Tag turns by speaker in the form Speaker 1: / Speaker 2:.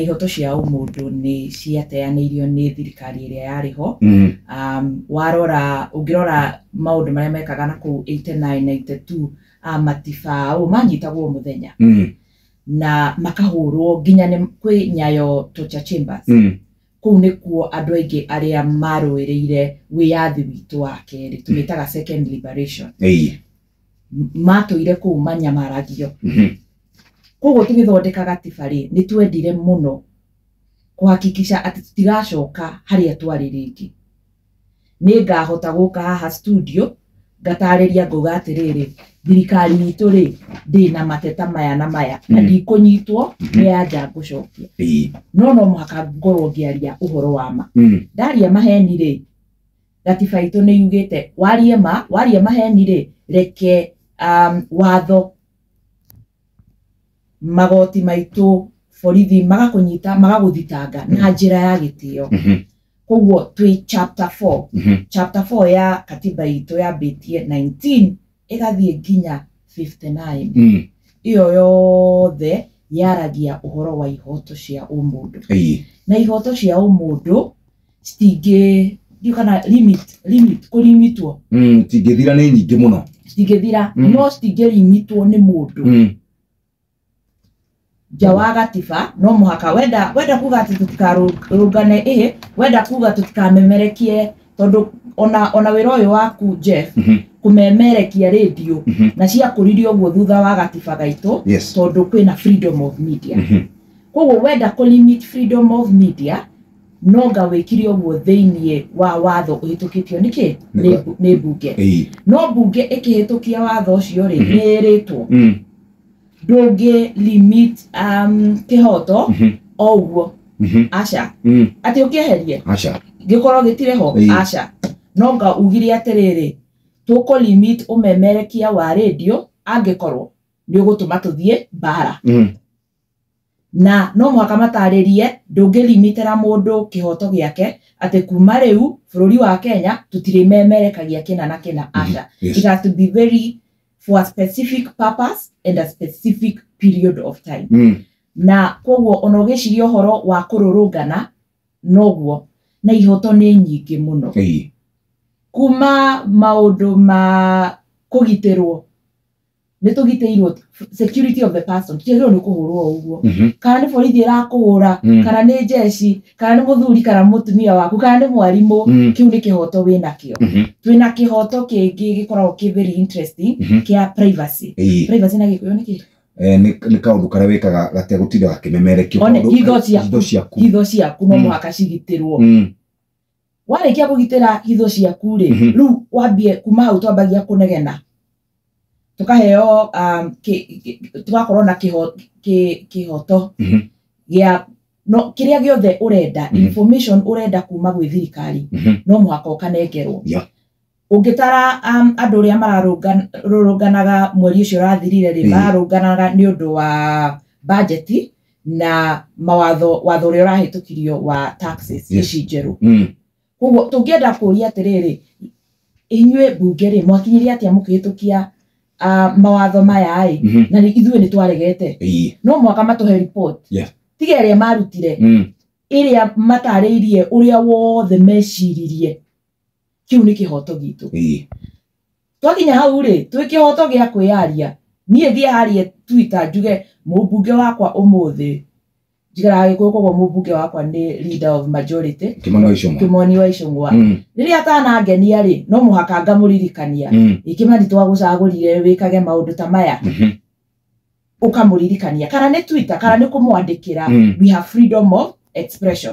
Speaker 1: Ihoto cia ũmũndũ nĩ ciateanĩirio nĩ thirikari ĩrĩa yarĩ ho. Warora, ũngĩrora maũndũ marĩa mekaga na kũu 89, 92, matibaũ manyitagwo mũthenya na makahũrwo nginya nĩ kwĩ Nyayo torture chambers. Kũu nĩkuo andũ aingĩ arĩa marũĩrĩire wĩyathi witũ wa kerĩ, tũmĩtaga second liberation, matũire kũu manyamaragio. Koguo tũgĩthondeka gatiba rĩ, nĩ twendire mũno kũhakikisha atĩ tũtigacoka harĩa twarĩ rĩngĩ. Nĩ ngahota gũka haha studio ngatarĩria, ngauga atĩrĩrĩ, thirikari itũ rĩ, ndĩna mateta maya na maya na ndikũnyitwo nĩ anja ngũcokia, no no mũhaka ngorwo ngĩaria ũhoro wa ma. Ndaria maheni rĩ, gatiba itũ nĩ yugĩte warie ma, waria maheni rĩ, reke watho, magoti maitũ, borithi magakũnyita, magagũthitanga na njĩra ya gĩtĩo. Koguo twĩ chapter 4. Chapter 4 ya katiba itũ yambĩtie 19 ĩgathiĩ nginya 59. Ĩyo yothe yaragia ũhoro wa ihoto cia ũmũndũ. Na ihoto cia ũmũndũ citingĩ, ndiũ kana limit kũlimitwo.
Speaker 2: Tingĩthira, nĩ nyingĩ mũno.
Speaker 1: Citingĩthira. No citingĩlimitwo nĩ mũndũ nja wa gatiba. No mũhaka wenda kuga atĩ tũtikarũngane, ĩ wenda kuga tũtikamemerekie, tondũ ona wĩra ũyũ waku, Jeff, kũmemerekia rĩndio na ciakũririe ũguo thutha wa gatiba gaitũ, tondũ kwĩna freedom of media. Koguo wenda kũ limit freedom of media, no nga wĩkire ũguo thĩiniĩ wa watho ũhĩtũkĩtio nĩkĩ? Nĩ mbunge. No mbunge ĩkĩhĩtũkia watho ũcio rĩ, nĩ ĩrĩtwo ndũngĩ limit kĩhoto o ũguo. Aca. Atĩ ũkĩeherie
Speaker 2: Aca.
Speaker 1: Gĩkorwo gĩtirĩ ho. Aca, no nga ugire atĩrĩrĩ, tũkũ limit ũmemerekia wa rĩndio angĩkorwo nĩ ũgũtũma tũthiĩ mbara. Na no mũhaka matarĩrie, ndũngĩlimitĩra mũndũ kĩhoto gĩake atĩ kuma rĩu bũrũri wa Kenya tũtirĩmemerekagia kĩna na kĩna, aca. It has to be very for a specific purpose and a specific period of time. Na koguo ona ũgĩciria ũhoro wa kũrũrũngana noguo, na ihoto nĩ nyingĩ mũno, kuma maũndũ ma kũgitĩrwo, nĩ tũgitĩirwo, security of the person, tũtiagĩrĩirwo nĩ kũhũrwo o ũguo, kana nĩ borithi ĩrakũhũra, kana nĩ njeci, kana nĩ mũthuri, kana mũtumia waku, kana nĩ mwarimũ. Kĩu nĩ kĩhoto wĩnakĩo. Twĩna kĩhoto kĩngĩ gĩkoragwo kĩ very interesting, kĩa privacy. Privacy na Gĩkũyũ nĩ kĩ?
Speaker 2: Nĩ kaũndũ karĩa wĩkaga gategũtinda gakĩmemerekio.
Speaker 1: One, hitho ciaku.
Speaker 2: Hitho ciaku.
Speaker 1: Hitho ciaku no mũhaka cigitĩrwo. Warĩkia kũgitĩra hitho ciaku rĩ, rĩu wambie kuma hau twambagia kũnegena, tũkaheo tũgakorwo na kĩhoto gĩa no kĩrĩa gĩothe ũrenda, information ũrenda kuma gwĩ thirikari, no mũhaka ũkanengerwo. Ũngĩtara andũ ũrĩa mararũrũnganaga mweri ũcio ũrathirire rĩ, mararũnganaga nĩ ũndũ wa bajeti na mawatho, watho ũrĩa ũrahĩtũkirio wa taxes ici njerũ. Koguo tũngĩenda kũria atĩrĩrĩ, inyuĩ mbunge rĩ, mwakinyirie atĩa mũkĩhĩtũkia mawatho maya ĩ, na ithuĩ nĩ twaregete? No mũhaka matũhe report, tiga ĩrĩa marutire, ĩrĩa matarĩirie ũrĩa wothe meciririe. Kĩu nĩ kĩhoto gitũ. Twakinya hau rĩ, twĩ kĩhoto gĩa kwĩyaria. Niĩ thiĩ harie Twitter njuge mũmbunge wakwa ũmũthĩ, njikaraga Gĩkũyũ, koguo mũmbunge wakwa nĩ leader of majority,
Speaker 2: Kĩmani wa Ichung'wa.
Speaker 1: Kĩmani wa Ichung'wa. Rĩrĩa atanangenia rĩ, no mũhaka ngamũririkania, ĩ Kĩmani, twagũcagũrire wĩkage maũndũ ta maya. Ũkamũririkania, kana nĩ Twitter, kana nĩ kũmwandĩkĩra. We have freedom of expression.